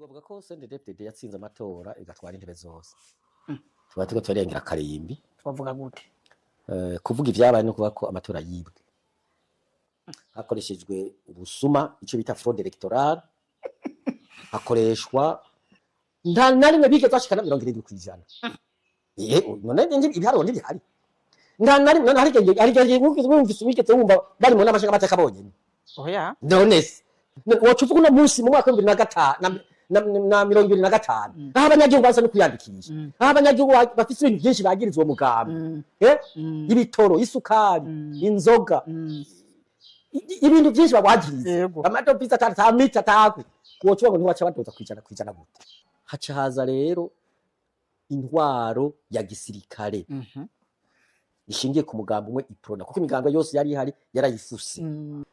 Twavuga ko CNDD-FDD yatsinze amatora igatwara intebe zose. Tuba turiko turarengera akarimbi. Twavuga gute? Kuvuga ivyabaye no kuvuga ko amatora yibwe hakoreshejwe ubusuma, ico bita fraude électorale, hakoreshwa nta na rimwe bigeze bashikana 70%. None ibiharuro ntibihari, nta na rimwe. None hari igihe wumvise, wigeze wumva bari mu nama nshingamateka bonyene? Oya. None se woca uvuga uno munsi mu mwaka wa 2005 na 2025, aho abanyagihugu baza no kwiyandikisha, aho abanyagihugu bafise ibintu byinshi bagiriza uwo mugambi, ibitoro, isukari, inzoga, ibintu byinshi babagiriza, amadovize atamita atakwe, woca uvuga ngo ntiwaca badoza 100% gute? Haca haza rero intwaro ya gisirikare ishingiye ku mugambi umwe, Uprona, kuko imigambi yose yari ihari yarayifuse.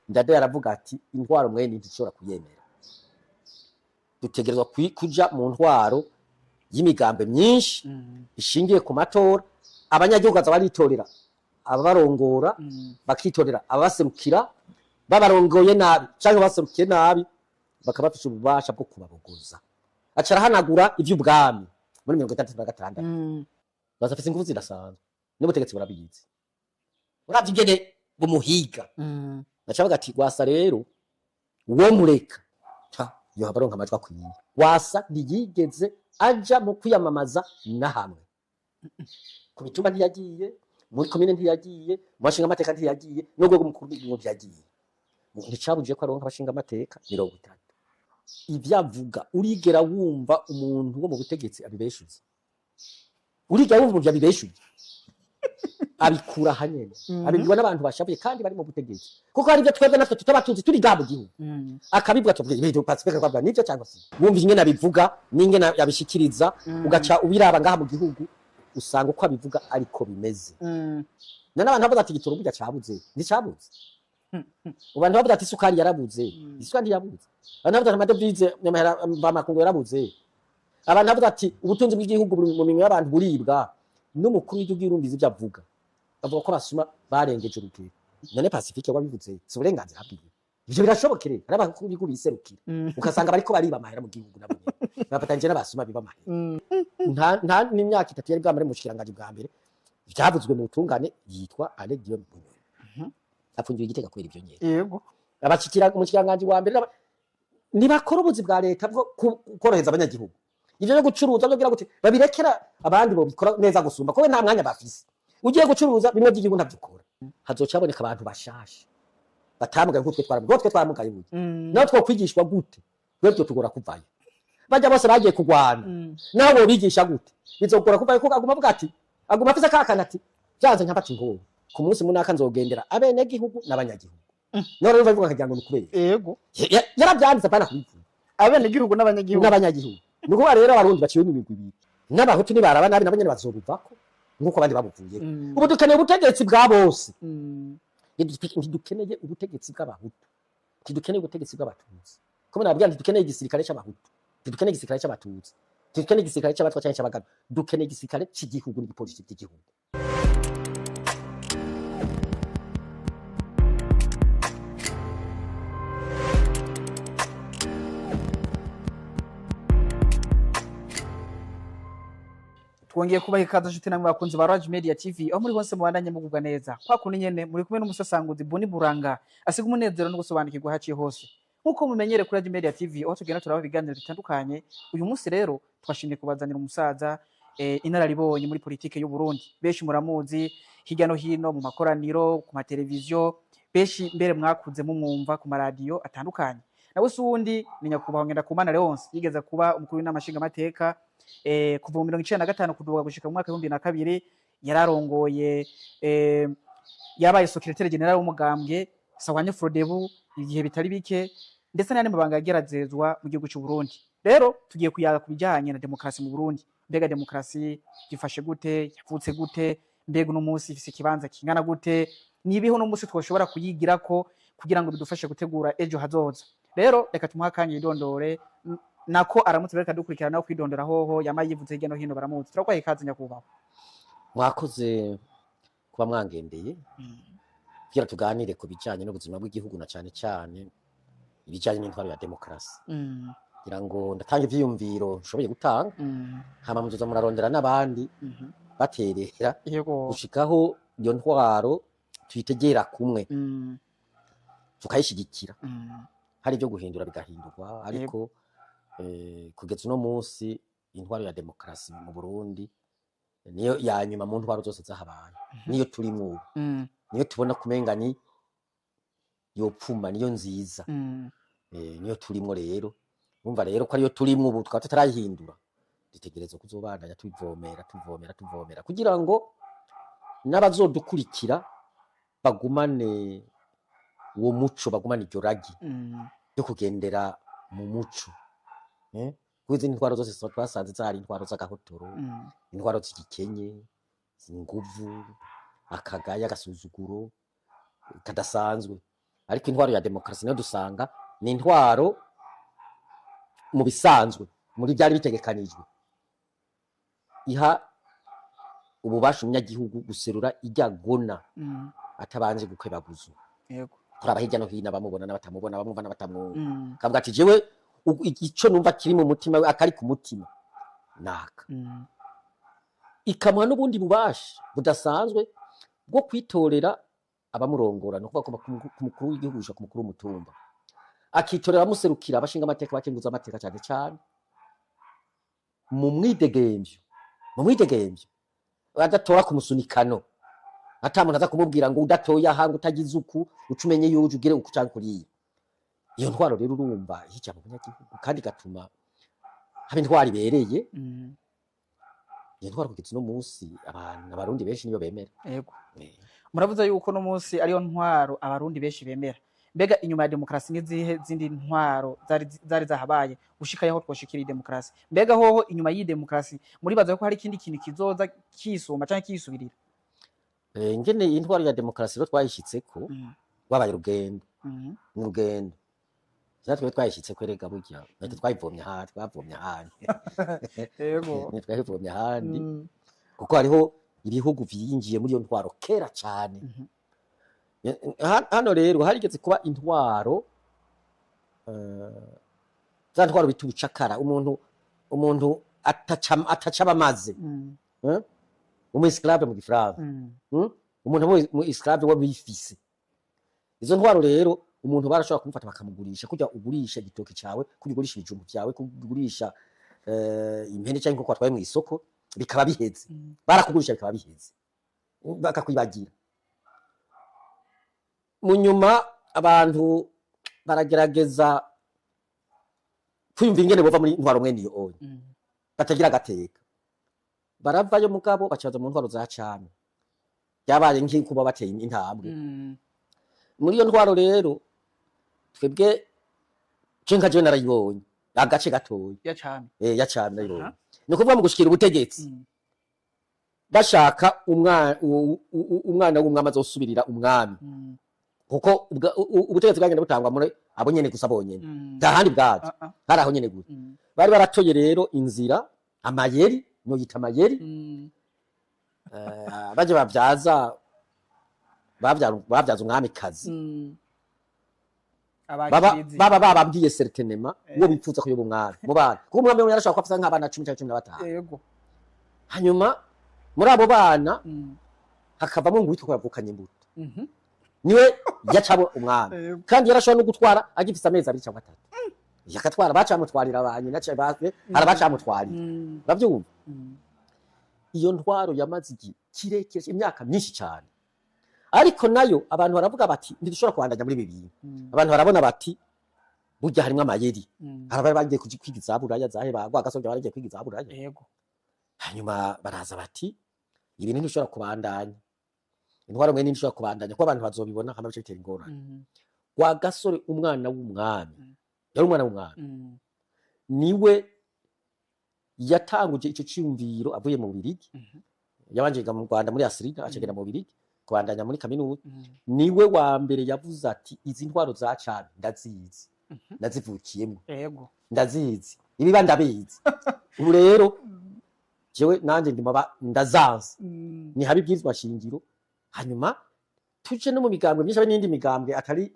Ndadaye yaravuga ati intwaro mwene ntidushobora kuyemera, dutegerezwa kuja mu ntwaro y'imigambi myinshi ishingiye ku matora, abanyagihugu baza baritorera ababarongora, bakitorera ababaserukira. Babarongoye nabi canke baserukiye nabi, bakaba bafise ububasha bwo kubabogoza. Aca arahanagura ivy'ubwami muri 66. Bazafise inguvu zidasanzwe n'ubutegetsi burabizi, uravye ingene bumuhiga. Baca bavuga ati Rwasa rero uwo mureka yohava aronka amajwi akwiye. Rwasa ntiyigeze aja mu kwiyamamaza na hamwe. Ku mitumba ntiyagiye, muri komine ntiyagiye, mu bashingamateka ntiyagiye, n'urwego mukuru w'igihugu ntiyagiye. Nticabujije ko aronka abashingamateka 30. Ivyo avuga, urigera wumva umuntu wo mu butegetsi abibeshuza? Urigera wumva umuntu yabibeshuye? Abikura hanyene, abibwirwa n'abantu bashavuye kandi bari mu butegetsi, kuko hari ibyo twebwe natwe tutaba tuzi turi ngaha mu gihugu. Akabivuga, tubwira ibintu Pacifique twavuga nivyo cyangwa se wumva ingene abivuga n'ingene yabishikiriza, ugaca ubiraba ngaha mu gihugu, usanga uko abivuga ariko bimeze. None abantu bavuga ati igitoro burya cabuze, nticabuze. Abantu bavuga ati isukari yarabuze, isukari ntiyabuze. Abantu bavuga ati amadovize amahera mvamakungu yarabuze. Abantu bavuga ati ubutunzi bw'igihugu buri mu minwe y'abantu buribwa. N'umukuru w'igihugu yurumviza ibyo avuga, avuga ko abasuma barengeje urugero. None Pacifique wabivuze, si uburenganzira bwiwe? Ivyo birashobokere? Hari abakuru b'igihugu biserukira, ugasanga bariko bariba amahera mu gihugu, nabo nyene bafatanyije n'abasuma biba amahera. Nta n'imyaka 3 yari bwamare mu bushikiranganji bwa mbere, vyavuzwe mu butungane, yitwa Alain Guillaume Bunyoni, afungiwe i Gitega kubera ivyo nyene. Abashikira umushikiranganji wa mbere ntibakora ubuzi bwa leta bwo korohereza abanyagihugu. Ivyo byo gucuruza byo kugira gute, babirekera abandi bobikora neza gusumba, kuko nta mwanya bafise. Ugiye gucuruza bimwe by'igihugu ntabyo ukora. Hazoca haboneka abantu bashasha batamugaye nk'utwe twaramugaye, twe twaramugaye burya. Naho twokwigishwa gute, twebwe tugora kuvayo. Bajya bose bagiye kurwana, naho bobigisha gute, bizogora kuvayo, kuko aguma avuga ati, aguma afise kakana ati byanze nkafata ingoho ku munsi munaka nzogendera abenegihugu n'abanyagihugu. None rero bavuga nkagira ngo ni ukubera yaravyanditse, apana kubivuga. Abenegihugu n'abanyagihugu. N'abanyagihugu. Ni ukuvuga rero abarundi baciwe n'imigwi ibiri, n'abahutu nibaraba nabi nabo nyene bazobuvako nk'uko abandi babuvuyeko. Ubu dukeneye ubutegetsi bwa bose. Ntidukeneye ubutegetsi bw'abahutu, ntidukeneye ubutegetsi bw'abatutsi. Kuko nababwira, ntidukeneye igisirikare c'abahutu, ntidukeneye igisirikare c'abatutsi, ntidukeneye igisirikare c'abatwa canke c'abagana. Dukeneye igisirikare c'igihugu n'igipolisi by'igihugu. Twongeye kubaha ikaze nshuti namwe bakunzi ba Raj Media TV, aho muri hose mubandanye mugubwa neza. Kwa kundi nyene muri kumwe n'umusasanguzi Boni Buranga, asiga umunezero no gusobanukirwa haciye hose. Nkuko mumenyere kuri Raj Media TV, aho tugenda turaba ibiganiro bitandukanye. Uyu munsi rero twashimye kubazanira umusaza inararibonye muri politike y'u Burundi. Benshi muramuzi hirya no hino mu makoraniro, ku mateleviziyo, benshi mbere mwakuze mumwumva ku maradiyo atandukanye. Nawe si uwundi, ni nyakubahwa Ngendakumana Leonce, yigeze kuba umukuru w'inama nshingamateka kuva mu 95 kuduga gushika mu mwaka 2002. Yararongoye, yabaye secrétaire général w'umugambwe Sawanya Frodebu igihe bitari bike, ndetse n'ayandi mabanga yageragezwa mu gihugu cy'u Burundi. Rero tugiye kuyaga ku bijyanye na demokarasi mu Burundi. Mbega demokarasi gifashe gute? Yavutse gute? Mbega uno munsi ifise ikibanza kingana gute? Nibiho uno munsi twoshobora kuyigirako kugira ngo bidufashe gutegura ejo hazoza? Rero reka tumuhe akanya yidondore, nako aramutse bareka dukurikirana no kwidondora hoho yama yivuze hirya no hino baramuzi. Turakwaye ikaze nyakubahwa. Mwakoze kuba mwangendeye kugira tuganire ku bijanye n'ubuzima bw'igihugu, na cane cane ibijanye n'intwaro ya demokarasi. Ngira ngo ndatanga ivyiyumviro nshoboye gutanga, hama muzoza murarondera n'abandi baterera gushikaho iyo ntwaro tuyitegera kumwe, tukayishigikira. Hari ibyo guhindura bigahindurwa, ariko kugeza uno munsi intwaro ya demokarasi mu Burundi niyo ya nyuma mu ntwaro zose zahabaye, niyo turimwo ubu, niyo tubona kumenga ni yopfuma, niyo nziza. Niyo turimwo rero. Urumva rero ko ariyo turimwo ubu, tukaba tutarayihindura, dutegerezwa kuzobandanya tuvomera, tuvomera, tuvomera, kugira ngo n'abazodukurikira bagumane uwo muco, bagumane iryo ragi ryo kugendera mu muco. Kuko izindi ntwaro zose twasanze zari intwaro z'agahotoro, intwaro z'igikenye, inguvu, akagaya, agasuzuguro kadasanzwe. Ariko intwaro ya demokarasi niyo dusanga ni intwaro mu bisanzwe muri byari bitegekanijwe, iha ububasha umunyagihugu guserura ijya gona atabanje gukebaguzwa, kuraba hirya no hino, abamubona n'abatamubona, abamwumva n'abatamwumva, kavuga ati: "Jewe ico numva kiri mu mutima we, akari ku mutima naka." Ikamuha n'ubundi bubasha budasanzwe bwo kwitorera abamurongora, ni ukuvuga ku mukuru w'igihugu gushika ku mukuru w'umutumba, akitorera abamuserukira, abashinga amateka, abakenguza amateka, cyane cyane mu mwidegemvyo, adatora ku musunikano, ata muntu aza kumubwira ngo udatoye aha, ngo utagize uku, uca umenye yuje ugire uku canke kuriya. Iyo ntwaro rero urumva ihija mu banyagihugu kandi igatuma haba intwaro ibereye. Iyo ntwaro kugeza uno munsi abantu, Abarundi benshi niyo bemera. Muravuze yuko no munsi ariyo ntwaro Abarundi benshi bemera. Mbega inyuma ya demokarasi n'izihe zindi ntwaro zari zahabaye gushika yaho twoshikira iyi demokarasi? Mbega hoho inyuma y'iyi demokarasi muribaza ko hari ikindi kintu kizoza kisumba canke kisubirira? Ingene iyi ntwaro ya demokarasi rero twayishitseko, wabaye urugendo, ni urugendo. Natwe twayishitseko erega burya natwe twayivomye ahandi, twavomye ahandi. Twayivomye ahandi, kuko hariho ibihugu vyinjiye muri iyo ntwaro kera cane. Hano rero harigeze kuba intwaro, za ntwaro bita ubucakara, umuntu ataca abamaze. Eh? Umu esclave mu Gifaransa. Umuntu mu esclave wa bifise izo ntwaro rero, umuntu barashobora kumufata bakamugurisha, kujya ugurisha igitoki cyawe, kujya ugurisha ibijumbu byawe, kujya ugurisha impene cyangwa inkoko watwaye mu isoko, bikaba biheze. Barakugurisha bikaba biheze, bakakwibagira. Mu nyuma abantu baragerageza kwiyumva ingene bova muri ntwaro mwene iyo onye batagira agateka, baravayo, mugabo bacaza mu ntwaro za cami, byabaye nk'uko bateye intambwe. Muri iyo ntwaro rero twebwe, je nka jewe narayibonye agace gatoya. Ya cami. Ya cami narayibonye. Ni ukuvuga mu gushikira ubutegetsi, bashaka umwana w'umwami azosubirira umwami, kuko ubutegetsi bwagenda butangwa muri abo nyene gusa bonyene, nta handi bwaje. Hari aho nyene gusa. Bari baratoye rero inzira, amayeri, noyita amayeri. Baje babyaza babyaza umwamikazi. Baba Abakirizi. Baba bababwiye certainement uwo bipfuza kuyoba umwami mu bana, kuko umwami we yarashobora kuba afise nk'abana 10 canke 15. Hanyuma muri abo bana hakavamo ngo witwa ko yavukanye imbuto, niwe yacabo umwami. Kandi yarashobora no gutwara agifise amezi 2 cyangwa 3, yakatwara, bacamutwarira ba nyina, hari abacamutwarira. Uravyumva? Iyo ntwaro yamaze igihe kirekire, imyaka myinshi cyane, ariko nayo abantu baravuga bati: "Ntidushobora kubandanya muri ibi bintu." Abantu barabona bati: "Burya harimwo amayeri." Hari abari bagiye kuja kwiga iza Buraya, zahe ba Rwagasore baragiye kwiga iza Buraya. Hanyuma baraza bati: "Ibintu ntibishobora kubandanya, intwaro mwe ntishobora kubandanya, kuko abantu bazobibona hama bice bitera ingorane." Rwagasore, umwana w'umwami, yari umwana w'umwami, niwe yatanguje ico ciyumviro avuye mu Bubirigi. Yabanje yiga mu Rwanda muri Asirida, acagenda mu Bubirigi kubandanya muri kaminuza. Niwe wa mbere yavuze ati: "Izi ntwaro za cami ndazizi, ndazivukiyemo, ndazizi, ibiba ndabizi. Ubu rero jewe nanje ndimo ndazanze, ni habi ibwirizwa shingiro, hanyuma tuje no mu migambwe myinshi, habe n'indi migambwe atari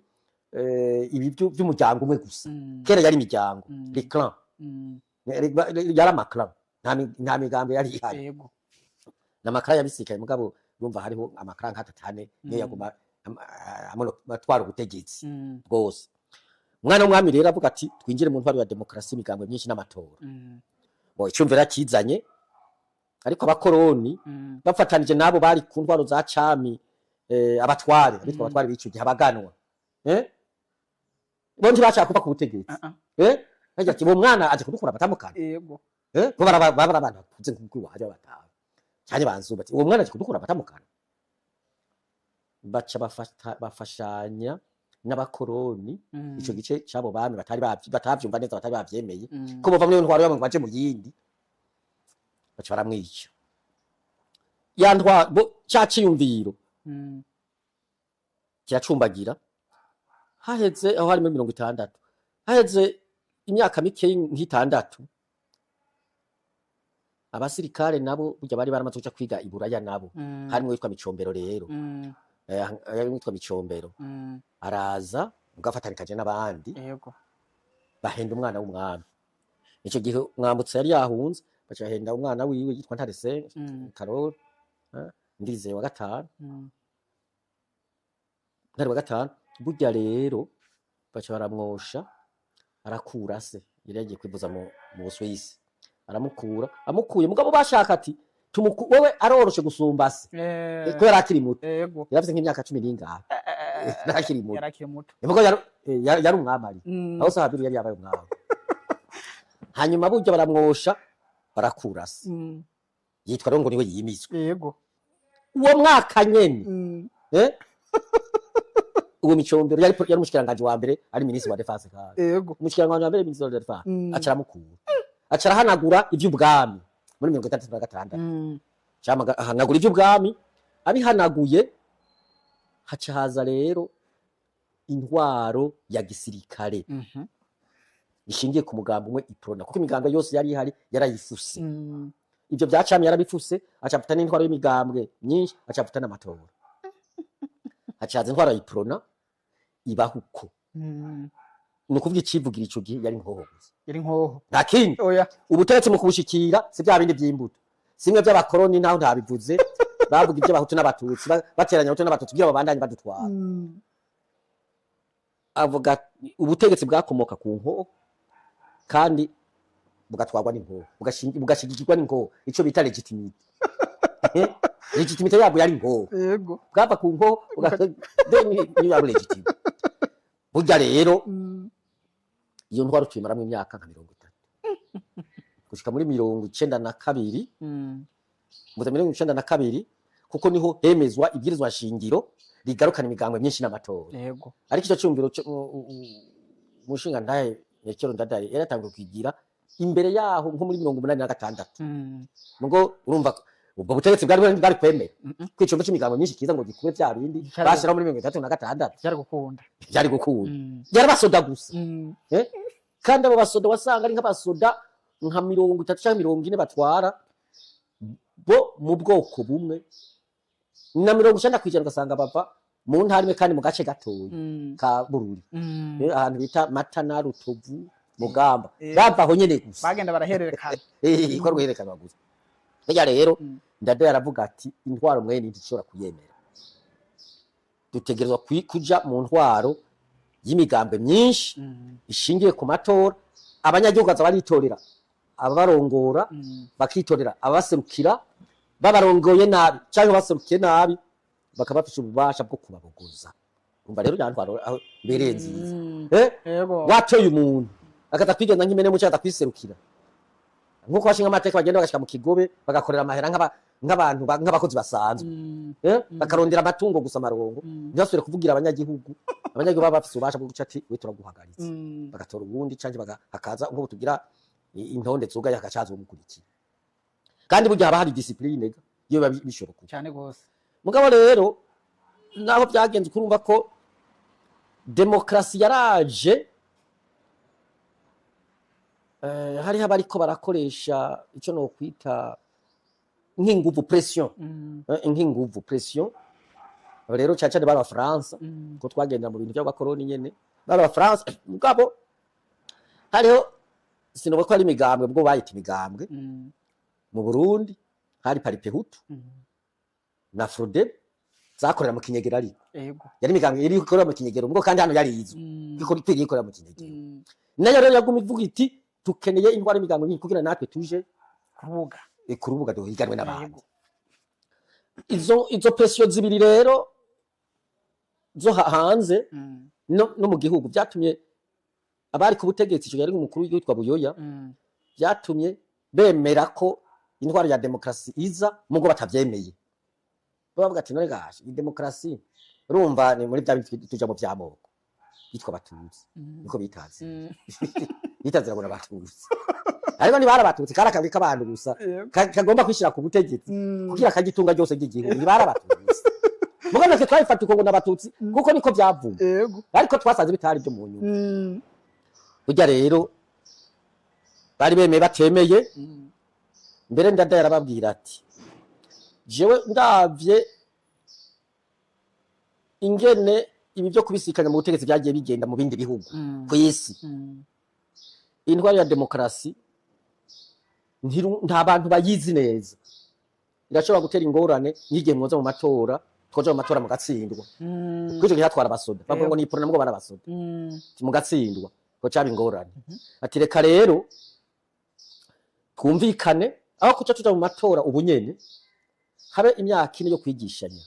ibi by'umuryango umwe gusa. Kera yari imiryango, les clans. Yari ama clans, nta migambo yari ihari. N'ama clans yabisikaye, mugabo urumva hariho ama clans nk'atatu ane niyo yaguma atwara ubutegetsi bwose. Umwana w'umwami rero avuga ati: "Twinjire mu ntwaro ya demokarasi, imigambwe myinshi n'amatora." Bo icumviro yakizanye, ariko abakoroni bafatanije n'abo bari ku ntwaro za cami, abatware, abitwa abatware b'ico gihe, abaganwa, bo ntibashaka kuva ku butegetsi. Ah, ah. Bagira ati: "Uwo mwana aje kudukura amatamukana." Bo bara abantu bakuze nk'uko iwaje batanu cyane banzuba, ati: "Uwo mwana aje kudukura amatamukana." Baca bafashanya n'abakoroni. Ico gice c'abo bami batari batavyumva neza, batari bavyemeye ko bova muri iyo ntwaro yabo ngo baje mu yindi, baca baramwica. Ya ntwaro bo ca ciyumviro kiracumbagira. Haheze aho harimo 60, haheze imyaka mike nk'itandatu, abasirikare nabo burya bari baramaze kuja kwiga i Buraya nabo, harimwo witwa Micombero rero. Harimwo witwa Micombero, araza ugafatanikaje n'abandi, bahenda umwana w'umwami. Ico gihe Mwambutsa yari yahunze, baca bahenda umwana wiwe yitwa Ntare se Karori, Ndizeye wa gatanu. Ntare wa gatanu. Burya rero baca baramwosha, arakura se yari yagiye kwivuza mu Busuwisi, aramukura. Amukuye, mugabo bashaka ati wewe aroroshe gusumba se, ko yari akiri muto. Yari afise nk'imyaka 10 n'ingahe, yari akiri muto. Yari akiri muto. Mugabo yari umwami ari aho Sahabiri yari yabaye umwami. Hanyuma burya baramwosha, barakura se, yitwa rero ngo niwe yimitswe. Uwo mwaka nyene, uwo Micombero yari umushikiranganji wa mbere, ari minisitiri wa défense kandi umushikiranganji wa mbere, minisitiri wa défense, aca aramukura, aca arahanagura ivy'ubwami muri 66. Ahanagura ivy'ubwami. Abihanaguye, haca haza rero intwaro ya gisirikare ishingiye ku mugambi umwe, Iprona, kuko imigambi yose yari ihari yarayifuse. Ivyo vya cami yarabifuse, aca afata n'intwaro y'imigambwe myinshi, aca afata n'amatora, haca haza intwaro ya Iprona ibaho uko. Ni ukuvuga icivugira ico gihe yari inkoho gusa. Yari nkoho. Nta kindi. Oya. Ubutegetsi mu kubushikira si bya bindi vy'imbuto, simwe by'abakoroni, naho ntabivuze, bavuga iby'abahutu n'abatutsi, bateranya abahutu n'abatutsi kugira babandanye badutwara. Avuga ubutegetsi bwakomoka ku nkoho kandi bugatwarwa n'inkoho, bugashigikirwa n'inkoho, ico bita légitimité. Légitimité yabwo yari inkoho. Bwava ku nkoho niyo yaba légitime. Burya rero iyo ntwaro tuyimaramwo imyaka nka 30 gushika muri 92. Muza 92, kuko niho hemezwa ibwirizwa shingiro rigarukana imigambwe myinshi n'amatora. Ariko ico cyumviro umushinga ntahe Melchior Ndadaye yaratanguye kwigira imbere yaho nko muri 86. Mugo urumva ko ubwo butegetsi bwari kwemera ko icumba c'imigambo myinshi kiza ngo gikube vya bindi bashiraho muri 36? Byari gukunda. Byari gukunda. Byari basoda gusa. Kandi abo basoda wasanga ari nk'abasoda nka 30 canke 40 batwara bo mu bwoko bumwe, na 90% ugasanga bava mu ntara imwe kandi mu gace gatoya ka Bururi. Ahantu bita Matana, Rutovu, Mugamba. Bava aho nyene gusa. Bagenda barahererekana. Ko ruhererekana gusa. Burya rero Ndadaye aravuga ati: "Intwaro mwene ntishobora kuyemera, dutegerezwa kuja mu ntwaro y'imigambwe myinshi ishingiye ku matora, abanyagihugu baza baritorera ababarongora, bakitorera ababaserukira. Babarongoye nabi canke baserukiye nabi, bakaba bafise ububasha bwo kubabogoza." Umva rero ya ntwaro aho mbereye nziza. Watoye umuntu akaza kwigenza nk'imene muco, akaza kwiserukira nk'uko bashinga amateka bagenda bagashika mu kigobe, bagakorera amahera nk'abantu nk'abakozi basanzwe. Bakarondera amatungo gusa, amarongo. Ntibasubire kuvugira abanyagihugu. Abanyagihugu baba bafise ububasha bwo guca ati: "We turaguhagaritse." Bagatora uwundi canke hakaza nk'ubu tugira intonde zugaye, hagacaza uwumukurikira. Kandi burya haba hari discipline ga, iyo biba bishoboka. Cyane gose. Mugabo rero naho byagenze kurumva ko demokarasi yaraje, hariho abariko barakoresha ico nokwita nk'inguvu, pression. Nk'inguvu, pression. Abo rero cyane cyane bari Abafaransa, ko twagenda mu bintu by'abakoroni nyene, bari Abafaransa. Mugabo hariho, sinovuga ko ari imigambwe, bwo bayita imigambwe mu Burundi, hari Palipehutu na Frodebu zakorera mu kinyegero, ariko yari imigambwe iri ikorera mu kinyegero, ubwo kandi hano yari izwi iko ikwiriye ikorera mu kinyegero. Nayo rero yaguma ivuga iti tukeneye intwaro y'imigambwe myinshi kugira natwe tuje ku rubuga, ku rubuga duhiganwe n'abandi. Izo pression zibiri rero zo hanze no mu gihugu byatumye abari ku butegetsi ico gihe, ari umukuru w'igihugu witwa Buyoya, byatumye bemera ko intwaro ya demokarasi iza, mugo batavyemeye bavuga ati none gashe iyi demokarasi, urumva ni muri bya bindi tuja mu vy'amoko, bitwa Abatutsi, niko bitazi, bitazira ngo n'Abatutsi, ariko ntibari Abatutsi, kari akagwi k'abantu gusa kagomba kwishira ku butegetsi kugira kagitunga ryose ry'igihugu. Ntibari Abatutsi, mugo natwe twabifata uko ngo n'Abatutsi kuko niko vyavuga, ariko twasanze bitari byo mu nyuma. Burya rero bari bemeye batemeye. Mbere Ndadaye yarababwira ati jewe ndavye ingene ibi byo kubisikanya mu butegetsi byagiye bigenda mu bindi bihugu ku isi, intwaro ya demokarasi nta bantu bayizi neza, irashobora gutera ingorane nk'igihe mwoza mu matora, twoja mu matora mugatsindwa. Kuri ico gihe hatwara abasoda, bavuga ngo ni Iprona, mugabo bari abasoda, mugatsindwa ko caba ingorane. Ati reka rero twumvikane, aho kuca tuja mu matora ubu nyene, habe imyaka 4 yo kwigishanya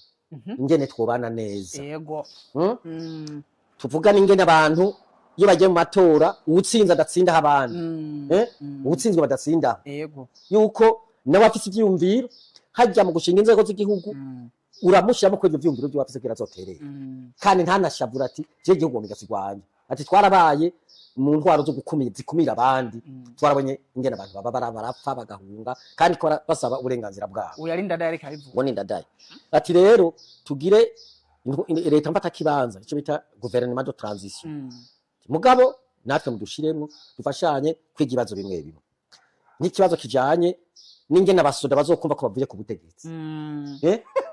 ingene twobana neza. Tuvugane ingene abantu iyo bagiye mu matora uwutsinze adatsindaho abandi, eh? Uwutsinzwe badatsindaho, yuko nawe afise ivyiyumviro hajya mu gushinga inzego z'igihugu, uramushyiramo ko ivyo vyiyumviro vyiwe afise kugira azoterere, kandi ntanashavura ati je igihugu ngo migasigwanye. Ati twarabaye mu ntwaro zo gukumira, zikumira abandi, twarabonye ingene abantu baba barapfa bagahunga kandi ko basaba uburenganzira bwabo. Uyu ari Ndadaye ariko abivuga. Ngo ni Ndadaye. Ati rero tugire leta mfata kibanza, ico bita gouvernement de transition, mugabo natwe mudushiremwo dufashanye kwiga ibibazo bimwe bimwe, nk'ikibazo kijanye n'ingene abasoda bazokumva ko bavuye ku butegetsi,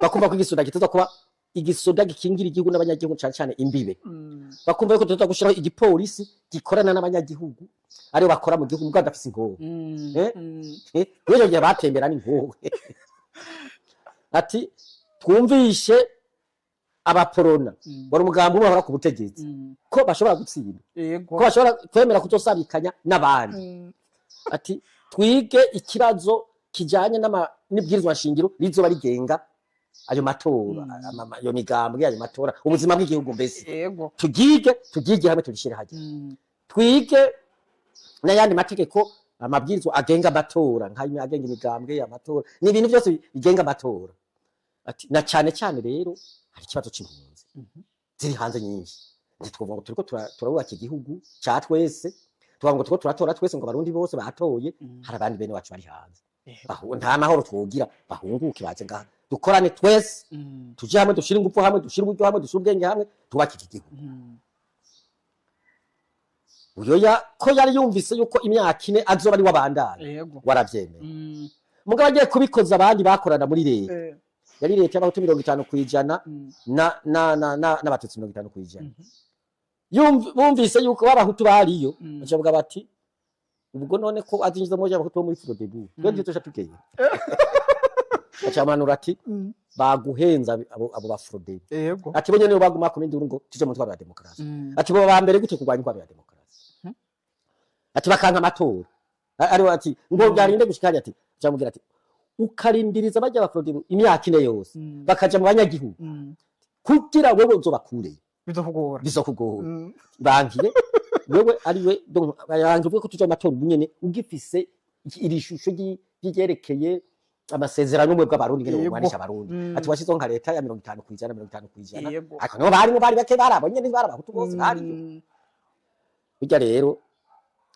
bakumva ko igisoda giteza kuba igisoda gikingira igihugu n'abanyagihugu, cane cane imbibe, bakumva yuko tuza gushiraho igipolisi gikorana n'abanyagihugu, aribo bakora mu gihugu mugabo adafise inkoho. Muri ico gihe batembera n'inkoho. Ati twumvishe Abaporona, wari umugambi umwe bahora ku butegetsi, ko bashobora gutsinda, ko bashobora kwemera kuzosabikanya n'abandi. Ati twige ikibazo kijanye n'ibwirizwa nshingiro rizoba rigenga ayo matora, ayo migambwe, ayo matora, ubuzima bw'igihugu mbese. Tugige hamwe, tubishyire hajya. Twige n'ayandi mategeko, amabwirizwa agenga amatora, nk'ayo agenga imigambwe, amatora, ni ibintu byose bigenga amatora. Ati na cyane cyane rero hari ikibazo c'impunzi ziri hanze nyinshi. Ntitwovuga ngo turiko turubaka igihugu ca twese, tukavuga ngo turiko turatora twese, ngo Abarundi bose batoye, hari abandi bene wacu bari hanze. Nta mahoro twogira, bahunguke baze ngaha dukorane twese, tuje hamwe, dushire ingufu hamwe, dushire uburyo hamwe, dushire ubwenge hamwe, twubake iki gihugu. Uyoya ko yari yumvise yuko imyaka 4 azoba ari wabandanya, waravyemeye. Mugabo agiye kubikoza abandi bakorana muri leta, yari leta y'Abahutu 50% n'Abatutsi 50%. Bumvise yuko b'Abahutu bariyo, baca bavuga bati ubwo none ko azinjiza mu y'Abahutu bo muri Frodebu, twe ntituje tugenda. Baca bamanura ati baguhenza abo ba Frodebu. Ati bo nyene nibo baguma ku induru ngo tuje mu ntwaro ya demokarasi. Ati bo ba mbere gute kurwanya intwaro ya demokarasi? Ati bakanka amatora. Ariwe ati ngo byarinde gushika hariya, ati camubwira ati ukarindiriza bajya ba Frodebu imyaka 4 yose, bakaja mu banyagihugu, kugira wewe uzobakureye Bizokugora. Bizokugora. Bankiye wewe ariwe, donc bankiye uvuge ko tuja mu matora ubu nyene, ugifise iri shusho ry'iryerekeye amasezerano y'ubumwe bw'Abarundi, ngene bumwanisha Abarundi. Ati washizeho nka leta ya 50%, 50%. Ariko nibo barimo bari bake, bari abo nyene, bari Abahutu bose bariyo. Burya rero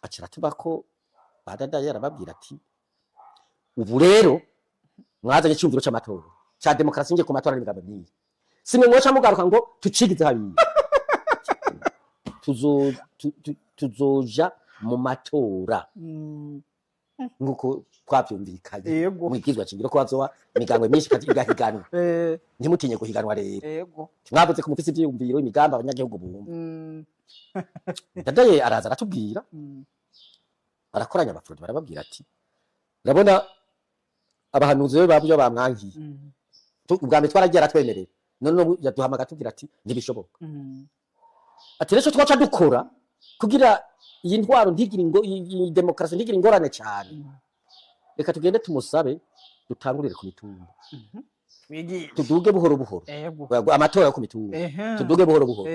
aca aratuba ko Badadaye arababwira ati ubu rero mwazanye icyumviro c'amatora ca demokarasi, ngiye ku matora n'imigambi myinshi, simwe mwoca mugaruka ngo tucigize hariya. Tuzoja mu matora. Nk'uko twavyumvikanye Yego. mu ibwirizwa shingiro ko hazoba imigambwe myinshi kandi igahiganwa. Ntimutinye guhiganwa rero. Mwavuze ko mufise ivyiyumviro, imigambi abanyagihugu bumva. Ndadaye araza aratubwira, barakoranya abaFRODEBU, barababwira ati: "Urabona abahanuzi be babyo bamwankiye. Ubwa mbere twaragiye aratwemerera, none ubu yaduhamagara atubwira ati ntibishoboka." Ati: "Rero twaca dukora kugira iyi ntwaro ntigire ingo, iyi demokarasi ntigire ingorane cyane. Reka tugende tumusabe dutangurire ku mitumba." Wigishe. Tuduge buhoro buhoro. Amatora yo ku mitumba. Tuduge buhoro buhoro.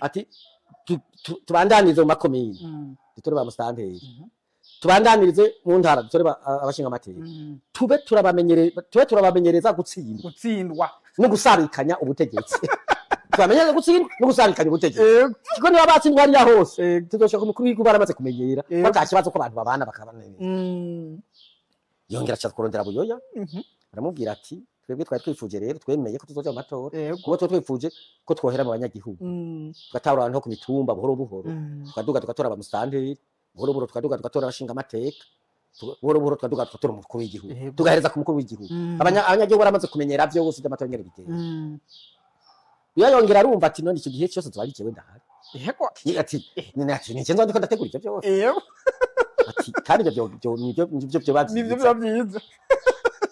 Ati tubandanirize mu makomini, dutore ba musitanteri, tubandanirize mu ntara, dutore abashinga amateka, tube turabamenyereza gutsindwa Gutsindwa. no gusarikanya ubutegetsi, tubamenyereza gutsindwa no gusarikanya ubutegetsi, kuko niba batsindwa hariya hose, tuzoshaka umukuru w'igihugu baramaze kumenyera ko ata kibazo, ko abantu babana bakabana neza. Yongera aca kurondera Buyoya, aramubwira ati: "Twebwe twari twifuje rero, twemeye ko tuzoja mu matora, kuko tuba twifuje ko twohera mu banyagihugu, tugatahura abantu bo ku mitumba buhoro buhoro, tukaduga tugatora abamusitanteri buhoro buhoro, tukaduga tugatora abashinga amateka buhoro buhoro, tukaduga tugatora umukuru w'igihugu, tugahereza ku mukuru w'igihugu. Abanyagihugu baramaze kumenyera vyose by'amatora ingene bigenda." Iyo yongera arumva ati: "None icyo gihe cyose tuba ari jewe ndahari?" Ati: "None," ati, "ni nzo ndiko ndategura ivyo byose." Ati: "Kandi ivyo nivyo vyoba Nivyo vyiza." biba byiza.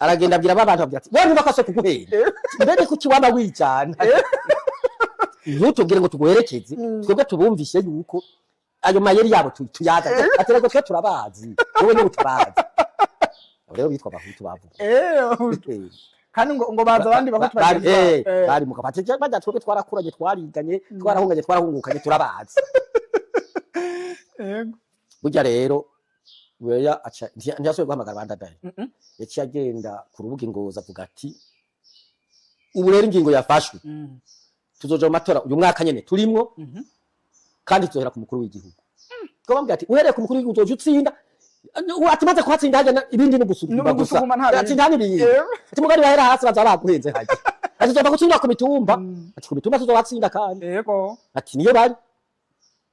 Aragenda abwira ba bantu, abwira ati: "Wewe ntuba kwase kuguhera, mbere kuki waba wijana, ntutubwire ngo tuguherekeze?" Twebwe tubumvishe yuko ayo mayeri yabo tuyaza. Ati: "Rego twe turabazi, wowe niwe utabazi." Abo rero bitwa abahutu bavuga. Kandi ngo baza abandi bahutu bagenzi babo. Bari mu kabati bajya, twebwe twarakuranye, twariganye, twarahunganye, twarahungukanye, turabazi. Burya rero Buyoya aca ntiyasubiye guhamagara abandadaye. Yaciye agenda ku rubuga ingozi, avuga ati: "Ubu rero ingingo yafashwe, tuzoja mu matora uyu mwaka nyene turimwo, kandi tuzohera ku mukuru w'igihugu." Ko bambwira ati: "Uhereye ku mukuru w'igihugu uzoja utsinda." Ati: "Maze kuhatsinda hajya ibindi ni ugusuguma Ni gusa." ugusuguma, nta Ati: bindi. "Nta n'ibindi." Ati: "Mugari bahera hasi baza baguhenze hajya." Ati: "Tuzova gutsinda ku mitumba." Ati: "Ku mitumba tuzobatsinda kandi." Ati: "Niyo bari."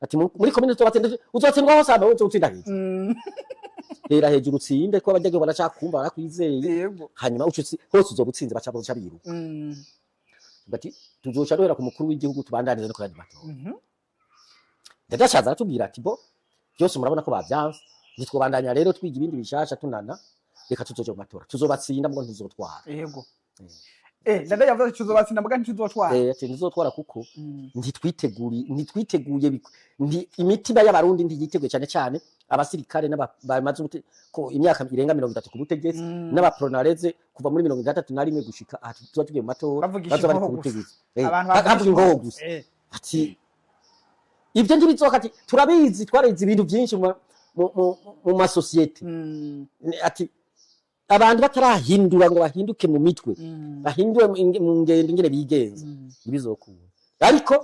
Ati: "Muri komine tuzobatsinda, uzotsindwa hose, hama uzotsinda hejuru. Hera hejuru utsinde, ko abanyagihugu baracakumva, barakwizeye. Hanyuma uca hose uzoba utsinze, baca baca biruka." Ati: "Tuzoca duhera ku mukuru w'igihugu, tubandanize no ku yandi matora." Ndadashaza aratubwira ati: "Bo byose murabona ko bavyanse, ntitwobandanya rero twiga ibindi bishasha tunana, reka tuzoja mu matora, tuzobatsinda mbwo ntizotwara." Ndada yavuze ati tuzobatsinda mbuga ntituzotwara. Ati: "Ntizotwara kuko ntitwiteguye, imitima y'abarundi ntiyiteguye, cyane cyane abasirikare bamaze ko imyaka irenga 30 ku butegetsi, n'abaPRONA kuva muri 61 gushika aha tuba tugiye mu matora, Bavugisha bazoba bari inkoho ku gusa. butegetsi." Abantu Bavuga inkoho gusa. Ati: "Ibyo ntibizoka." Ati: "Turabizi, twarize ibintu byinshi mu masosiyete." Ati: "Abantu batarahindura ngo bahinduke mu mitwe, bahindure mu ngendo ingene bigenza, ntibizokunda, ariko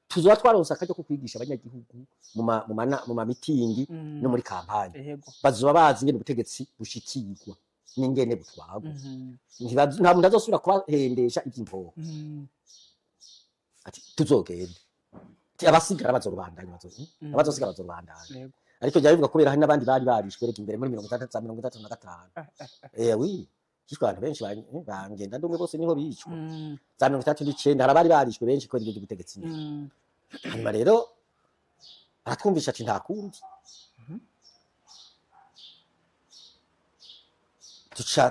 tuzoba twaronse akaryo ko kwigisha abanyagihugu mu mamitingi no muri kampanye. Bazoba bazi ingene ubutegetsi bushikirwa n'ingene butwarwa. Nta muntu azosubira kubahendesha ivy'impoho." Ati: "Tuzogenda." Ati: "Abasigara bazorubandanya, abazosigara bazorubandanya." Ariko byaba bivuga kubera hari n'abandi bari barishwe reka imbere muri 60 za 65. Oui, hishwe abantu benshi, bangenda ndumwe bose niho bicwa. Za 69 hari abari barishwe benshi kubera ibyo by'ubutegetsi nyene. Hanyuma rero aratwumvisha ati nta kundi, tuca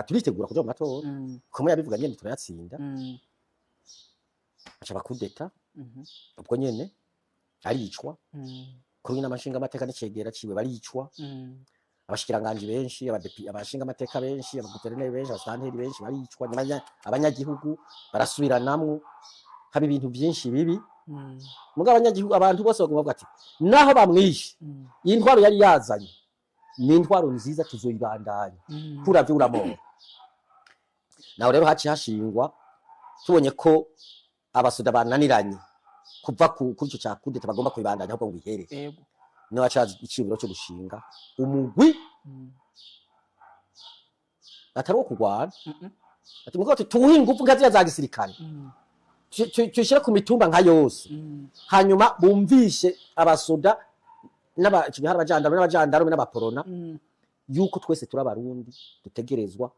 turitegura kuja mu matora. Kumwe yabivuga nyene, turayatsinda, aca bakudeta. Ubwo nyene aricwa kuri n'amashinga amateka n'icegera ciwe baricwa, abashikiranganji benshi, abashinga amateka benshi, abaguverineri benshi, abasitanteri benshi baricwa. Abanyagihugu barasubiranamwo, haba ibintu byinshi bibi. Mugabo abanyagihugu, abantu bose baguma bavuga ati: "Naho bamwishe, iyi ntwaro yari yazanye ni intwaro nziza, tuzoyibandanya." Kuravyo uramora naho rero haciye hashingwa, tubonye ko abasoda bananiranye kuva kuri ico ca kudeta, bagomba kubibandanya ahubwo ngo ihere, niho haca haza iciyumviro co gushinga umugwi atari uwo kurwana. Ati: "Mugabo tuwuhe ingufu nka ziriya za gisirikare, tuyishire ku mitumba nka yose, hanyuma bumvishe abasoda ico gihe hari abajandarume n'abaPRONA." Yuko twese turi Abarundi, dutegerezwa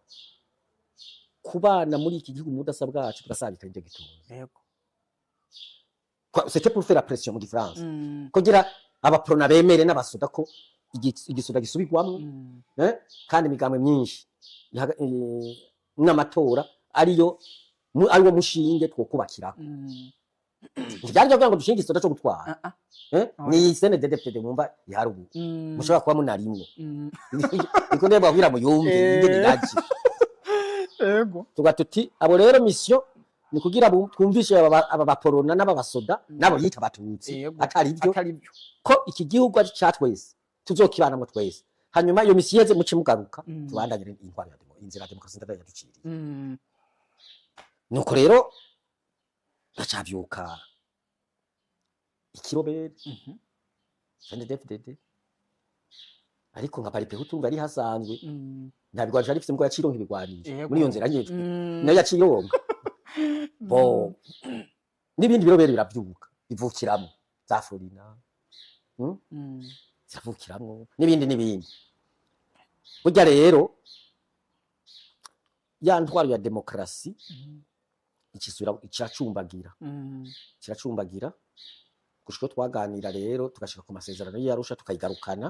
kubana muri iki gihugu mu budasa bwacu, tugasabika ibyo gitunze. C'était pour faire la pression mu gifaransa, kugira abaprona bemere n'abasoda ko igisoda gisubirwamwo, kandi imigambwe myinshi n'amatora ariyo ariwo mushinge twokubakirako. Ntivyari kugira ngo dushinge igisoda co gutwara. Ah, ah. Ni CNDD-FDD mwumva ihari ubu, mushobora kuba munarimwo. Niko ndebwa kugira muyumve ingene iraje. Tuga tuti abo rero mission ni kugira twumvishe aba baporona n'aba basoda n'abo yita Abatutsi, atari byo, atari byo, ko iki gihugu ari ca twese, tuzokibanamwo twese. Hanyuma iyo misiyo iheze, muce mugaruka, tubandanye intwaro ya inzira ya demokarasi ndadaye yaduciriye. Nuko rero bacavyuka ikiroberi CNDD-FDD, ariko nka Palipehutu ngo ari hasanzwe, nta bigwanisho yari ifise, mugo yacironka ibigwanisho muri iyo nzira nyene, nayo yacironka bo n'ibindi biroberi biravyuka bivukiramwo za Florina, Ziravukiramwo n'ibindi n'ibindi. Burya rero ya ntwaro ya demokarasi ikisubira kiracumbagira, kiracumbagira gushika uko twaganira rero tugashika ku masezerano y'Arusha, tukayigarukana.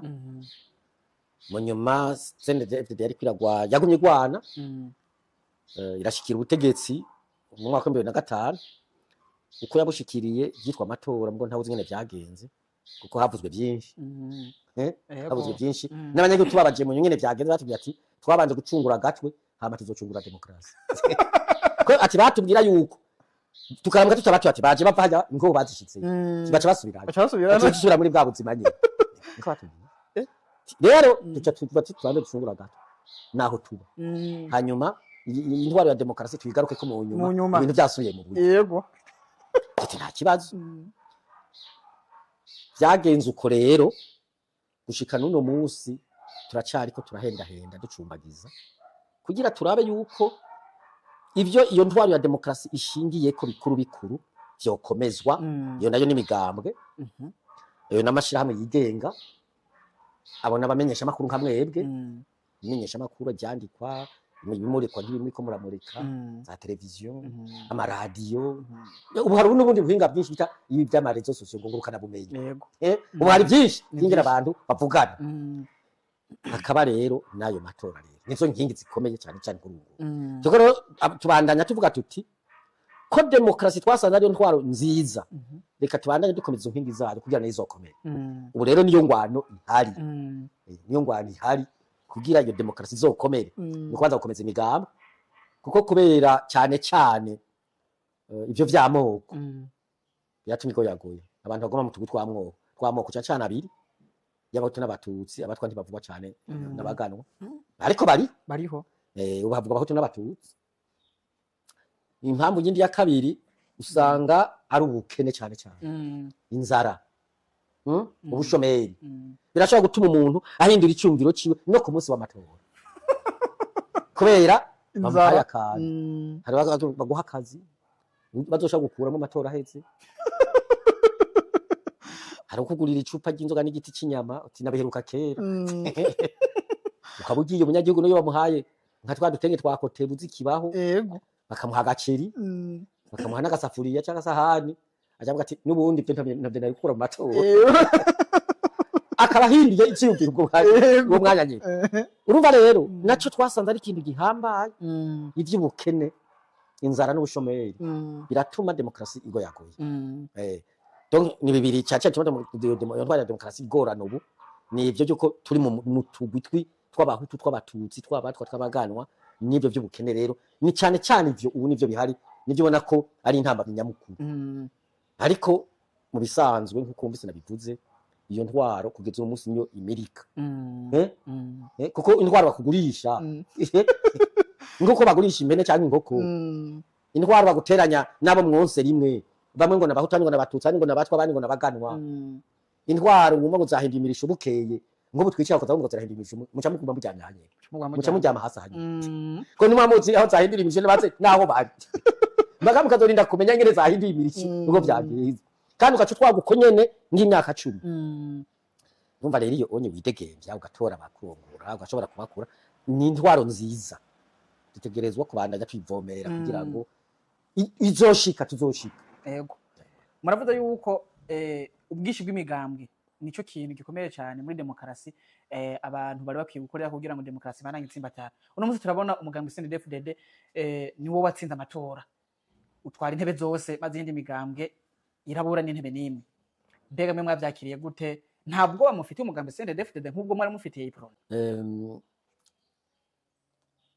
Mu nyuma CNDD-FDD yariko iragwa, yagumye igwana, irashikira ubutegetsi mu mwaka wa 2005. Uko yabushikiriye byitwa amatora, mbwo ntawe uzi ingene vyagenze, kuko havuzwe byinshi. Havuzwe byinshi. N'abanyagihugu tubabaje mu nyene vyagenze, batubwira ati twabanje gucungura agatwe, hama tuzocungura demokarasi. Ko ati batubwira yuko tukaramuka tutabatuye, ati baje bava hajya ingoho bazishitse, baca basubirayo, baca basubira, baca dusubira muri bwa buzima nyene. Niko batubwira. Rero duca tuva tubanze ducungura agatwe naho tuba, hanyuma iyi ntwaro ya demokarasi tuyigaruke ko mu nyuma, Mu nyuma. ibintu byasubiye mu buryo. Ati nta kibazo. Vyagenze uko rero gushika n'uno munsi turacariko turahendahenda, ducumbagiza kugira turabe yuko ivyo iyo ntwaro ya demokarasi ishingiyeko bikuru bikuru vyokomezwa. Iyo nayo n'imigambwe, iyo n'amashirahamwe yigenga, abo n'abamenyesha amakuru nka mwebwe, imenyesha amakuru ryandikwa, ibimurikwa n'ibimuriko muramurika, za televiziyo, amaradiyo. Ubu hari n'ubundi buhinga bwinshi bita ibi by'ama réseaux sociaux, ngurukana bumenyi. Ubu hari byinshi Ni byingene byinshi. abantu bavugana. Hakaba rero n'ayo matora rero nizo nkingi zikomeye cyane cyane kuri ubu. Tuko rero tubandanya tuvuga tuti ko demokarasi twasanze ariyo ntwaro nziza, reka tubandanye dukomeza izo nkingi zayo kugira nayo izokomere. Ubu rero niyo ngwano ihari. Niyo ngwano ihari kugira iyo demokarasi izokomere, ni kubanza gukomeza imigambi, kuko kubera cyane cyane ivyo vy'amoko byatumye igoyagoya abantu bagoma mu tugwi tw'amoko, tw'amoko cyane cyane abiri y'Abahutu n'Abatutsi. Abatwa ntibavugwa cyane, n'abaganwa, ariko bari bariho. Ubu havuga Abahutu n'Abatutsi. Impamvu yindi ya kabiri usanga ari ubukene cyane cyane, inzara, Ubushomeri. Birashobora gutuma umuntu ahindura icyumviro ciwe no ku munsi w'amatora kubera bamuhaye Inzara. akantu. Hari baguha akazi bazoshobora gukuramo amatora ahetse, hari ukugurira icupa ry'inzoga n'igiti cy'inyama, uti nabiheruka kera. Ukaba ugiye umunyagihugu niyo bamuhaye nka twa dutenge twa kotebu zikibaho, bakamuha agaceri, bakamuha n'agasafuriya cyangwa agasahani, ajavuga ati n'ubundi ibyo ntabyo nari gukura mu matora. Akaba ahinduye icyiyumviro ubwo mwanya, uwo mwanya nyine. Urumva rero naco twasanze ari ikintu gihambaye. Ivy'ubukene, inzara n'ubushomeri biratuma demokarasi igoyagoye. Donc ni bibiri cyane cyane bituma iyo ntwaro ya demokarasi igorana ubu, ni ivyo by'uko turi mu tugwi tw'Abahutu, tw'Abatutsi, tw'Abatwa, tw'Abaganwa, n'ibyo by'ubukene. Rero ni cyane cyane ivyo ubu nivyo bihari, nivyo ubona ko ari intambamyi nyamukuru. Ariko mu bisanzwe, nk'uko wumvise nabivuze, iyo ntwaro kugeza uyu munsi niyo imirika. Kuko intwaro bakugurisha nk'uko bagurisha impene cyangwa inkoko, intwaro baguteranya n'abo mwonse rimwe, bamwe ngo n'Abahutu, abandi ngo n'Abatutsi, abandi ngo n'Abatwa, abandi ngo n'Abaganwa, intwaro wumva ngo zahindura imirisho bukeye, nk'ubu twicara ukaza ngo zirahindura imirisho, muca muguma muryamye hanyene, muca muryama hasi hanyene, ko nimwa muzi aho zahindura imirisho ntibaze n'aho bari, mbaga mukazorinda kumenya ingene zahinduye imirisho, uko vyagenze, kandi ugaca utwaga uko nyene nk'imyaka 10. Numva rero iyo onye widegemvya, ugatora abakurongora, ugashobora kubakura, ni intwaro nziza dutegerezwa kubandanya twivomerera kugira ngo izoshika, tuzoshika. Yego, muravuga yuko ubwinshi bw'imigambwe nico kintu gikomeye cyane muri demokarasi, abantu bari bakwiye gukorera kugira ngo demokarasi ibandanye itsimbatara. Uno munsi turabona umugambwe CNDD-FDD niwo watsinze amatora, utwara intebe zose, maze iyindi migambwe irabura n'intebe n'imwe. Mbega mwe mwavyakiriye gute? Nta bwoba mufitiye umugambi CNDD-FDD nk'ubwo mwari mufitiye Uprona?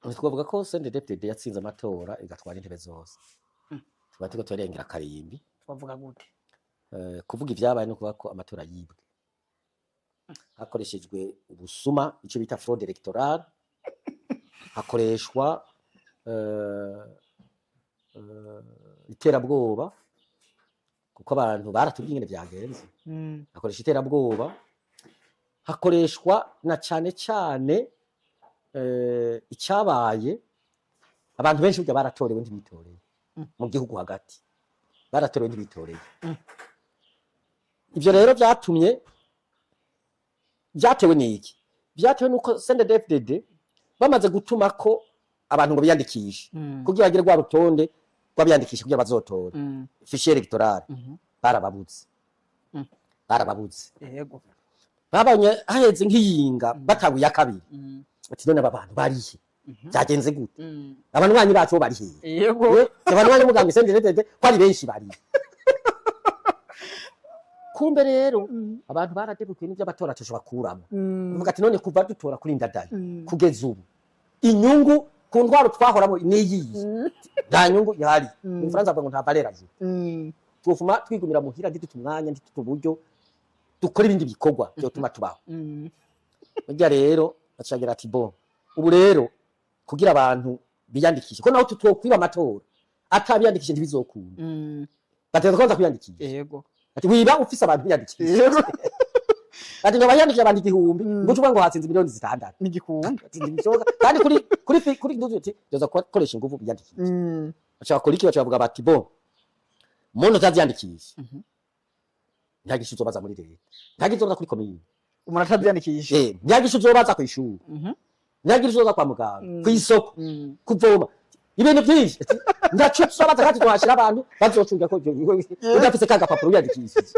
Twavuga ko CNDD-FDD yatsinze amatora igatwara intebe zose, tuba turiko turengera akarimbi. Twavuga gute? Kuvuga ivyabaye no kuvuga ko amatora yibwe hakoreshejwe ubusuma, ico bita fraude électorale, hakoreshwa iterabwoba, kuko abantu baratubwiye ingene vyagenze. Hakoresha iterabwoba, hakoreshwa na cane cane icyabaye, abantu benshi burya baratorewe ntibitoreye. Mu gihugu hagati baratorewe ntibitoreye. Ivyo rero vyatumye, vyatewe n'iki? Vyatewe nuko CNDD-FDD bamaze gutuma ko abantu ngo biyandikishe kugira bagire rwa rutonde rw'abiyandikisha kugira bazotore, fichier électoral, barababuze. Barababuze. Babonye haheze nk'iyinga, batanguye iya kabiri, ati: "None aba bantu barihe? Byagenze gute? Abanywanyi bacu bo bari hehe?" Abanywanyi mugambi CNDD-FDD ko ari benshi, barihe? Kumbe rero abantu baradebukiye n'ivy'amatora tushobora kuramo. Uvuga ati: "None kuva dutora kuri Ndadaye kugeza ubu, inyungu ku ntwaro twahoramo niyihe? Nta nyungu ihari." Mu Faransa bavuga ngo nta valeur ajoutée. Twofuma twigumira muhira, ntidute umwanya, ntidute uburyo, dukora ibindi bikorwa byotuma tubaho. Burya rero bacagira ati: "Bon, ubu rero kugira abantu biyandikishe, ko naho tutokwiba amatora atabiyandikishe ntibizokunda, bategerezwa kubanza kwiyandikisha." Ati: "Wiba ufise abantu biyandikisha." Ati: "Ngo bayandikisha abantu 1000, ngo ucuvuga ngo hatsinze miliyoni 6." N'igikunda. Ati: "Ntibishoboka." Kandi kuri nduzi ati yoza gukoresha ingufu biyandikisha. Baca bakora iki? Baca bavuga bati: "Bon, muntu utaziyandikisha, nta gisha uzobaza muri leta, nta gisha uzobaza kuri komine." Umuntu atavyandikisha. Nta gisha uzobaza kw'ishuri, nta gisha uzobaza kwa muganga, kw'isoko, kuvoma, ibintu byinshi. Ati: "Ndaco tuzobaza, kandi tuhashira abantu bazocunga ko udafise ka gapapuro wiyandikishije."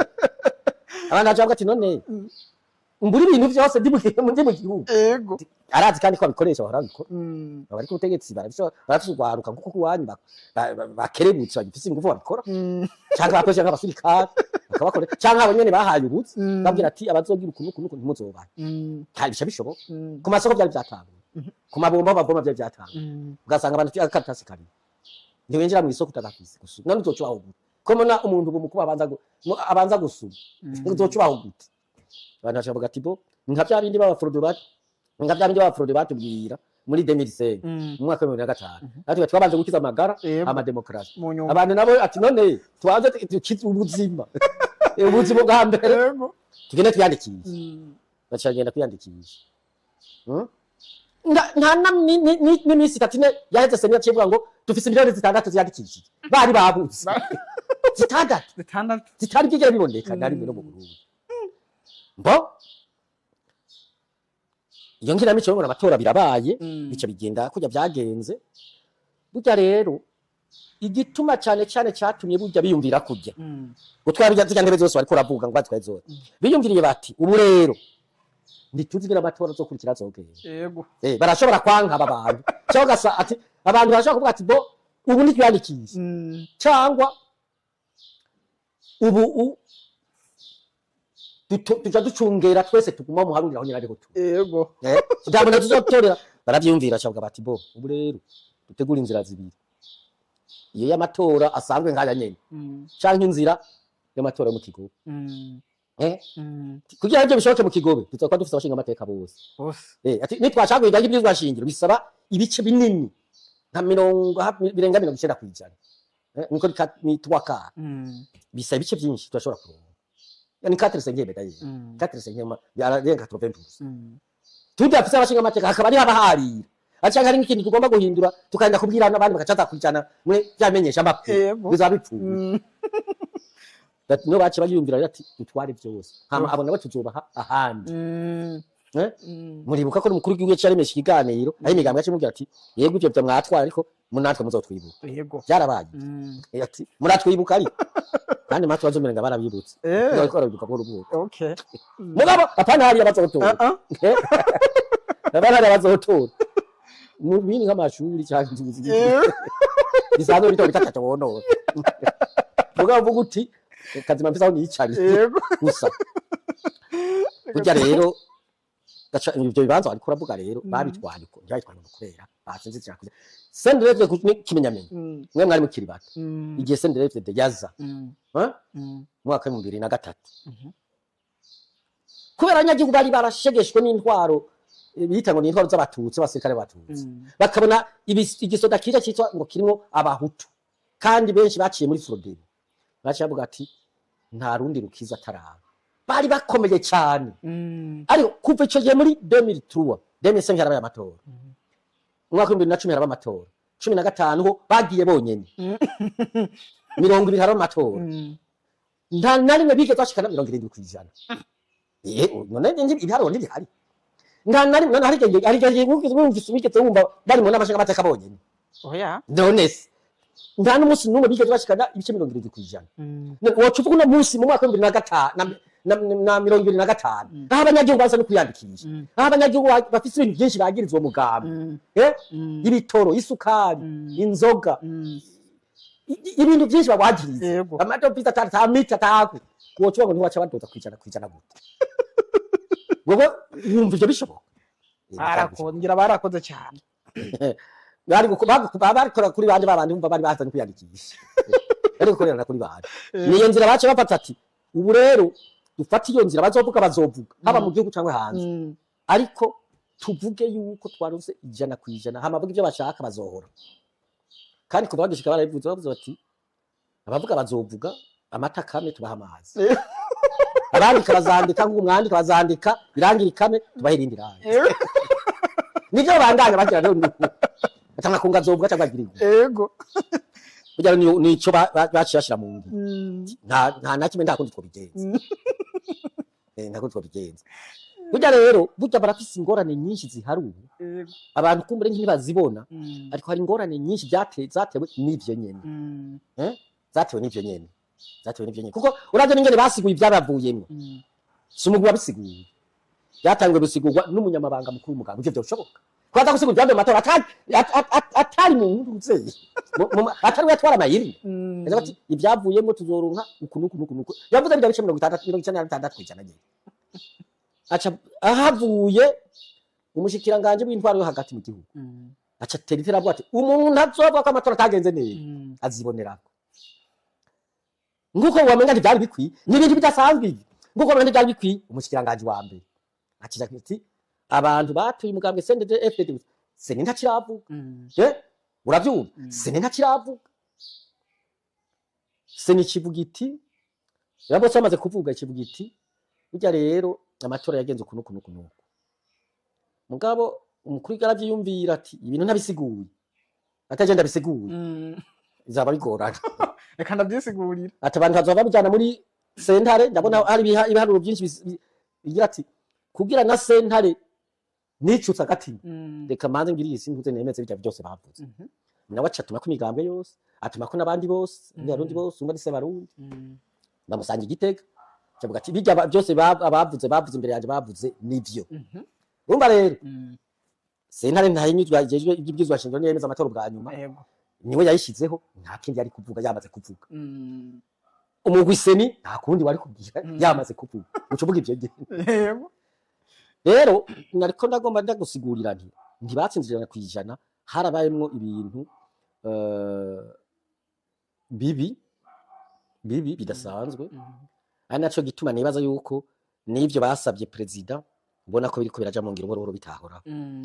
Abantu baca bavuga ati: "None mbura ibintu vyose ndi mu gihugu?" Arazi kandi ko abikoresha, bahora babikora. Abari ku butegetsi barabishobora, barafise urwaruka nkuko kuwanyu bakerebutse, bagifise ingufu, babikora, canke bakoresha nk'abasirikare bakabakora, canke abo nyene bahaye ubuzi, babwira ati: "Abazogira uku n'uku n'uku ntimuzobahe." Kandi bica bishoboka. Ku masoko vyari vyatanguye, ku mabomba aho bavoma vyari vyatanguye. Ugasanga abantu ati: "Akaratasi kari, ntiwinjira mu isoko utagafise gusuma. None uzoca ubaho gute? Ko mbona umuntu ubu mukuru abanza gusuma, uzoca ubaho gute?" Abantu baca bavuga ati: "Bo nka bya bindi b'aba Frodebu batubwira muri 2005, mu mwaka wa 2005, natwe twabanje gukiza amagara, amademokarasi." Mu nyuma. Abantu nabo ati: "None tubanze dukize ubuzima bwa mbere, tugende twiyandikishe." Baca bagenda kwiyandikisha. Nta n'iminsi 3 ine yaheze, CENI yaciye ivuga ngo dufise miliyoni 6 ziyandikishije. Bari babuze zitandatu. 6. Zitari bwigera biboneka na rimwe no mu Burundi. Mbo iyo nkinamico yo ngo amatora birabaye, bica bigenda kurya byagenze. Burya rero igituma cyane cyane cyatumye burya biyumvira kurya gutwara zirya ntebe zose bariko baravuga ngo batwaye zose, biyumviriye bati: "Ubu rero ntituzi ingene amatora azokurikira azogenda." Barashobora kwanka aba bantu, cyangwa gasa ati abantu barashobora kuvuga ati: "Bo ubu ntitwiyandikishe, cyangwa ubu tuja ducungera twese, tuguma muharurira aho nyine ariho turi." Ndabona tuzotorera. Baravyumvira, cyangwa bati: "Bo ubu rero dutegura inzira zibiri, iyo y'amatora asanzwe nkaya nyene, canke inzira y'amatora yo mu kigobe." Kugira ivyo bishoboke mu kigobe, tuzokuba dufise abashinga amateka bose. Bose. Ati nitwashaka guhindura ibyizwa shingiro bisaba ibice binini nka mirongo birenga 90%. Niko ni twaka bisaba ibice byinshi turashobora kuronka, yani 4 cinquième d'ailleurs, 4 cinquième byarenga 80%. Tudafise abashinga amateka, hakaba ari abaharira, cyangwa hari nk'ikintu tugomba guhindura, tukagenda kubwira n'abandi bakacaza kwijana muri byamenyesha amakuru, bizaba bipfuye. Niho baciye bayiyumvira rero ati dutware byose, hama abo nabo tuzobaha ahandi. Eh? Muribuka ko n'umukuru w'igihugu yaciye aremesha ikiganiro aho imigambi yaciye imubwira ati: "Yego, ivyo mwatwara, ariko munatwe muzotwibuka." Byarabaye. Ati: "Muratwibuka." Ariko kandi matwe bazomera ngo barabibutse. Bariko barabibuka buhoro buhoro. Mugabo apana hariya bazotora. Ah, ah. Apana hariya bazotora mu bindi nk'amashuri cyangwa inzu bisanzwe bito bitatu wonora, mugabo uvuga uti: "Kazima mfise aho nicariye." Gusa burya rero gaca ibyo bibanza bariko uravuga rero, babitwaye uko ntibabitwaye ngo kubera batsinze ijana. CNDD-FDD kimenyamenya, mwe mwari mukiri bato igihe CNDD-FDD yaza, eh? Mu mwaka wa 2003, kubera abanyagihugu bari barashegeshwe n'intwaro, bita ngo ni intwaro z'abatutsi, abasirikare b'abatutsi, bakabona igisoda kije cyitwa ngo kirimo abahutu kandi benshi baciye muri Frodebu, baciye bavuga ati: "Nta rundi rukiza ataraba." Bari bakomeye cyane. Ariko kuva icyo gihe muri 2003, 2005 harabaye amatora, mu mwaka wa 2010 haraba amatora, 15 ho bagiye bonyene, 20 haraba amatora, nta na rimwe bigeze bashikana 70%. None ibiharuro ntibihari? Nta na rimwe. None hari igihe wumvise, wigeze wumva bari mu nama nshingamateka bonyene? Oya. None se nta n'umunsi n'umwe bigeze bashikana ibice 70%? Woca uvuga uno munsi mu mwaka wa 2005 na 2025, aho abanyagihugu baza no kwiyandikisha, aho abanyagihugu bafise ibintu byinshi bagiriza uwo mugambi, eh? Ibitoro, isukari, inzoga, ibintu byinshi babagiriza, amadovize atamita atakwe, woca uvuga ngo ntiwaca badoza 100% gute? Wowe wumva ivyo bishoboka? Barakoze, ngira barakoze cyane. Bari barikora kuri bande babandi bumva bari bazanye kwiyandikisha, bari gukorerana kuri bande. Niyo nzira bace bafata ati: "Ubu rero dufate iyo nzira, bazovuga bazovuga, haba mu gihugu cyangwa hanze, ariko tuvuge yuko twaronse 100%, hama bavuga ibyo bashaka bazohora." Kandi kuva bagishika barabivuze, bavuze bati: "Abavuga bazovuga, amata kame tubaha amazi, abandika bazandika nk'uko mwandika, bazandika irangi rikame tubahe irindi rangi." Nivyo bandanya bagira rero, nuko atanga kunga azovuga cyangwa agira igwa. Burya nico baciye bashira mu ngiro. Nta na kimwe, nta kundi twobigenza. Nta kundi twobigenza. Burya rero, burya barafise ingorane nyinshi zihari ubu, abantu kumbure ntibazibona, ariko hari ingorane nyinshi zatewe n'ivyo nyene. Eh? Zatewe n'ivyo nyene, zatewe n'ivyo nyene, kuko uravye n'ingene basiguye ivyabavuyemwo, si umugwi wabisiguye, byatanguye gusigurwa n'umunyamabanga mukuru w'umugabo. Ivyo vyoshoboka ko aza gusigura ibyavuye mu matora atari mu ntuze, atari we yatwara amayiri? Yavuze ati: "Ibyavuyemwo tuzoronka uku n'uku n'uku n'uku." Yavuze bijya bice 60, 96% nyene. Aca ahavuye umushikiranganje w'intwaro yo hagati mu gihugu, aca atera iterabwoba ati: "Umuntu azovuga ko amatora atagenze neza azibonerako." Nguko wamenga ntibyari bikwiye, ni ibintu bidasanzwe ibi. Nguko wamenga ntibyari bikwiye, umushikiranganje wa mbere akija ati: "Abantu batuye umugambwe CNDD FDD, CENI ntakiravuga." Eh, uravyumva? CENI ntakiravuga. CENI kivuga iti, rero bose bamaze kuvuga, ikivuga iti: "Burya rero amatora yagenze uku n'uku n'uku n'uku." Mugabo umukuru yaravyiyumvira ati: "Ibintu ntabisiguye, atagenda bisiguye, bizaba bigorana." Reka ndavyisigurira. Ati: "Abantu bazoba babijana muri sentare, ndabona hari ibiharuro byinshi bigira ati kugira na sentare nicutse agatima, reka manze ngiriye isi ntuze nemeze bijya byose bavuze." Nawe aca atuma ko imigambwe yose, atuma ko n'abandi bose, abarundi bose, umva ni Sebarundi, bamusanga igitega, avuga ati: "Bijya byose abavuze bavuze imbere yanjye bavuze nivyo." Urumva rero, sentare ntahinyuzwa ijejwe iby'ibwirizwa shingiro niyemeza amatora bwa nyuma, niwe yayishyizeho, nta kindi yari kuvuga yamaze kuvuga. Umugwi CENI nta kundi wari kubwira yamaze kuvuga, uca uvuga ivyo nyene. Rero nariko ndagomba ndagusigurira nti ntibatsinze 100%, harabayemwo ibintu bibi bibi bidasanzwe, ari naco gituma nibaza yuko n'ivyo basabye perezida ubona ko biriko biraja mu ngiro buhoro buhoro bitahora.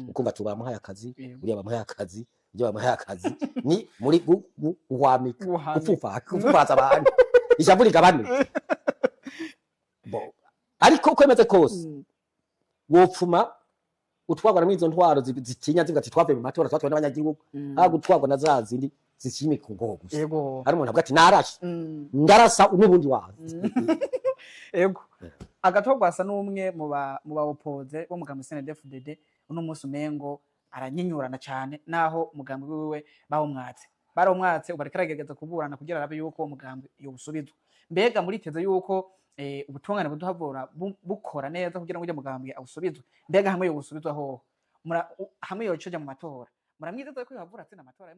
Ukumva tubamuhaye akazi, uriya bamuhaye akazi, ibyo bamuhaye akazi ni muri guhwamika, Guhwamika. Gupfufaza abantu, ijambo rigabanuke. Bo, ariko uko bimeze kose, wopfuma Gutwarwa muri izo ntwaro zitinya zivuga ati twavuye mu matora, twatowe n'abanyagihugu, aho gutwarwa na za zindi zishimika ngo gusa. Hari umuntu avuga ati narashe, ndarasa n'ubundi wawe. Ego, Agathon Rwasa n'umwe mu ba opposants bo mugambi CNDD-FDD. Uno munsi umengo aranyinyurana cyane, naho umugambi wiwe bawumwatse, ubu ariko aragerageza kuburana kugira arabe yuko uwo mugambi yowusubizwa. Mbega muriteze yuko ubutungane buduhavura bukora neza kugira ngo ujya mugambi awusubizwe? Mbega hamwe yowusubizwa hoho, hamwe yoca aja mu matora, muramwizeza ko yohavura atsinda amatora?